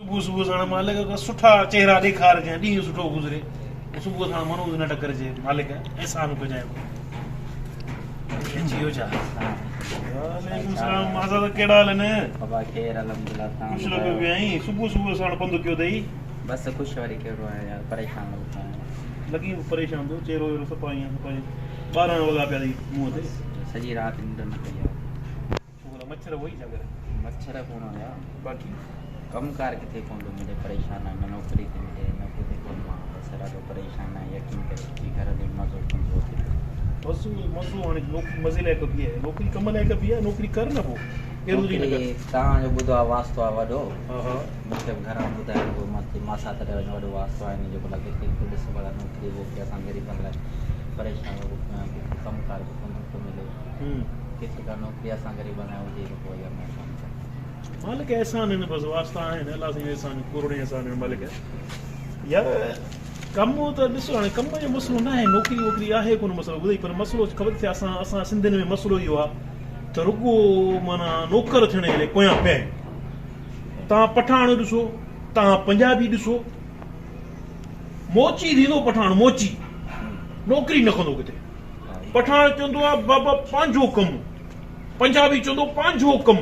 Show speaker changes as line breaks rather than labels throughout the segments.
صبح صبح ساڻ مالڪ ڪا سٺا چهرا ڏيکارجانء ڏينهن سٺو گذري صبح ساڻ منوز نه ٽڪرجي مالڪ احسان ڪجانء اچي ويو ڇا وعليڪم السلام آزاد ڪهڙا حال آهن
بابا خير الحمدلله تان
خوش لڳو پيو آهين صبح صبح ساڻ پنڌ ڪيو اٿئي
بس خوش وري ڪهڙو آهيان يار پريشان لڳو پيو آهيان
لڳين پيو پريشان ٿو چهرو وهرو صفا ائين صفا 12 وڳا پيا اٿئي منهن تي
سڄي رات ننڊ نه ڪئي آهي
ڇوڪرا مڇر هئي ڇا گهر؟
مڇر ڪونه هيا
باقي
ڪم ڪار ڪٿي ڪونه ٿو ملي پريشان آهيان نه نوڪري ٿي ملي نه ڪٿي ڪم آ بس ڏاڍو پريشان آهيان يقين ڪري ڪي گهر ۾ مزو ڪونه ٿو اچي پيو.
مزو مزو هاڻي نوڪري مزي لاء ڪبي آهي نوڪري ڪم لاء ڪبي آهي نوڪري ڪر نه پو اهڙو نه ڪر.
نوڪري توهان جو ٻڌو آ واسطو آ وڏو
ها ها
مون کي به گهران ٻڌايو هو مان چيو ماسات ڏي وڃ وڏو واسطو آهي هن جو ڀلا ڪٿي ڪو ڏس ڀلا نوڪري ووڪري اسان غريبن لاء پريشان لڳو پيو آهيان ڪٿي ڪم ڪار به ڪونه ٿو ملي. ڪٿي ڪا نوڪري اسان غريبن لاء هجي ته پوء اها مهرباني ڪري.
مالڪ احسان آهن بس واسطا آهن الله سائين احسان ڪروڙين احسان آهن مالڪ يار ڪم ته ڏسو هاڻي ڪم جو مسئلو نه آهي نوڪري ووڪري آهي ڪونه مسئلو ٻڌئي پر مسئلو خبر ٿي اسان اسان سنڌين ۾ مسئلو اهو آهي ته رڳو معنيٰ نوڪر ٿيڻ جي لاء پويان پيا آهن تان پٺاڻ ڏسو تان پنجابي ڏسو موچي ٿيندو پٺاڻ موچي نوڪري نه ڪندو ڪٿي پٺاڻ چوندو آ بابا پنهنجو ڪم، پنجابي چوندو پنهنجو ڪم،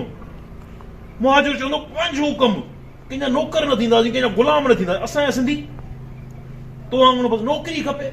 مهاجر چوندو پنهنجو ڪم، ڪنهن جا نوڪر نه ٿينداسين، ڪنهن جا غلام نه ٿينداسين، اسان جا سنڌي تو وانگر بس نوڪري کپي،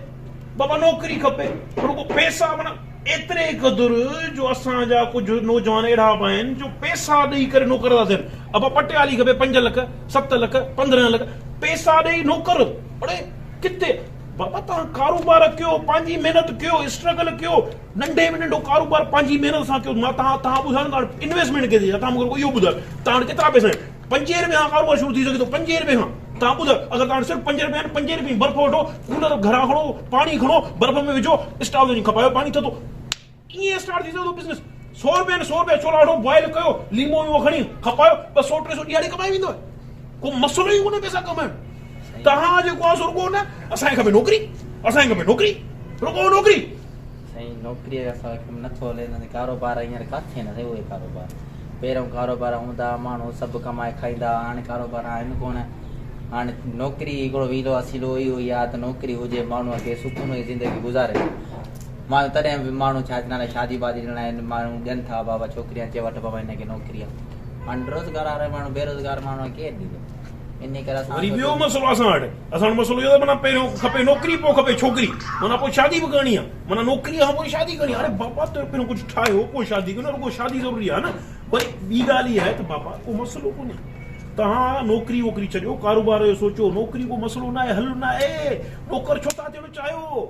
بابا نوڪري کپي، رڳو پئسا معنيٰ ايتري قدر جو اسان جا ڪجهه نوجوان اهڙا به آهن جو پئسا ڏئي ڪري نوڪر ٿا ٿين، ابا پٽيوالي کپي 5 لک، 7 لک، 15 لک، پئسا ڏئي نوڪر، اڙي ڪٿي بابا توهان ڪاروبار ڪيو پنهنجي محنت ڪيو اسٽرگل ڪيو ننڍي ۾ ننڍو ڪاروبار پنهنجي محنت سان ڪيو مان توهان توهان ٻڌايو نه انويسٽمينٽ ڪيتري آهي توهان مون کي اهو ٻڌايو توهان وٽ ڪيترا پئسا آهن پنجين روپين کان ڪاروبار شروع ٿي سگهي ٿو پنجين روپين کان توهان ٻڌايو اگر توهان وٽ صرف 5 روپيا آهن پنجين روپين برف وٺو ڪولر گهران کڻو پاڻي کڻو برف ۾ وجهو اسٽال تي وڃي کپايو پاڻي ٿڌو ائين اسٽارٽ ٿي سگهي ٿو بزنس 100 روپيا آهن 100 روپيا ڇولا وٺو بوائل ڪيو ليمو ويمو کڻي کپايو 200 300 ڏيهاڙي ڪمائي ويندو ڪو مسئلو ئي ڪونهي پئسا ڪمائڻ توهان جيڪو آهي سو رڳو نه اسان کي کپي نوڪري اسان کي کپي نوڪري رڳو نوڪري.
سائين نوڪري اسان کي نٿو هلي نه ڪاروبار هينئر ڪاٿي آهن سائين اهي ڪاروبار پهريون ڪاروبار هوندا ماڻهو سڀ ڪمائي کائيندا هئا هاڻي ڪاروبار آهن ڪونه هاڻي نوڪري هڪڙو ويلو وسيلو اهو ئي آهي ته نوڪري هجي ماڻهو کي سڪون جي زندگي گذاري ماڻهو تڏهن به ماڻهو ڇا چوندا آهن شادي وادي ڏيڻ آهن ماڻهو ڏين ٿا بابا ڇوڪري اچي وٺ بابا هن کي نوڪري آهي هاڻي روزگار وارا ماڻهو بيروزگار ماڻهو کي ڪير ڏيندو ان ڪري اسان
وري ٻيو مسئلو اسان وٽ اسان وٽ مسئلو اهو ته معنيٰ پهريون کپي نوڪري پوء کپي ڇوڪري معنيٰ پوء شادي به ڪرڻي آهي معنيٰ نوڪري کان پوء شادي ڪرڻي آهي اري بابا ته پهريون ڪجهه ٺاهيو پوء شادي ڪيو نه رڳو شادي ضروري آهي نه وري ٻي ڳالهه اها آهي ته بابا ڪو مسئلو ڪونهي توهان نوڪري ووڪري ڇڏيو ڪاروبار جو سوچو نوڪري ڪو مسئلو نه آهي حل نه آهي نوڪر ڇو ٿا ٿيڻ چاهيو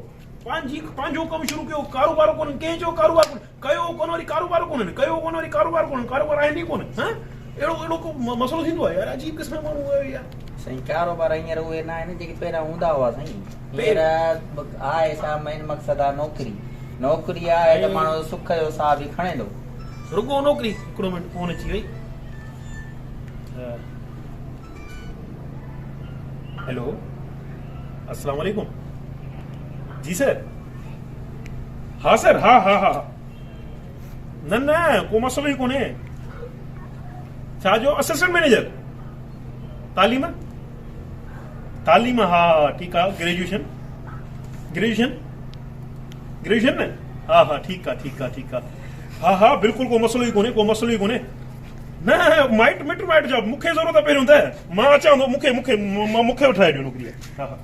پنهنجي پنهنجو ڪم شروع ڪيو ڪاروبار ڪونهن ڪنهن چيو ڪاروبار ڪونهي ڪيو ڪونه وري ڪاروبار ڪونهن ڪيو ڪونه وري ڪاروبار ڪونهن ڪاروبار آهن ئي ڪونه ها اهڙو اهڙو ڪو مسئلو ٿيندو آهي يار عجيب قسم جو ماڻهو آهيو يار.
سائين ڪاروبار هينئر اهي نه آهن جيڪي پهريان هوندا هئا سائين هينئر آهي سا مين مقصد آهي نوڪري نوڪري آهي ته ماڻهو سک جو ساهه به کڻي ٿو.
رڳو نوڪري هڪڙو منٽ فون اچي وئي هيلو السلام عليڪم جي سر ها سر ها ها ها نه نه ڪو مسئلو ئي ڪونهي ڇا جو اسسٽنٽ مئنيجر تعليم تعليم ها ٺيڪ آ گريجوئيشن گريجوئيشن گريجوئيشن نه ها ها ٺيڪ آ ٺيڪ آ ٺيڪ آ ها ها بلڪل ڪو مسئلو ئي ڪونهي ڪو مسئلو ئي ڪونهي نه مائٽ مٽ مائٽ جا مونکي ضرورت پهريون ته مان اچان ٿو مونکي مونکي مونکي وٺرائي ڏيو نوڪري ها ها.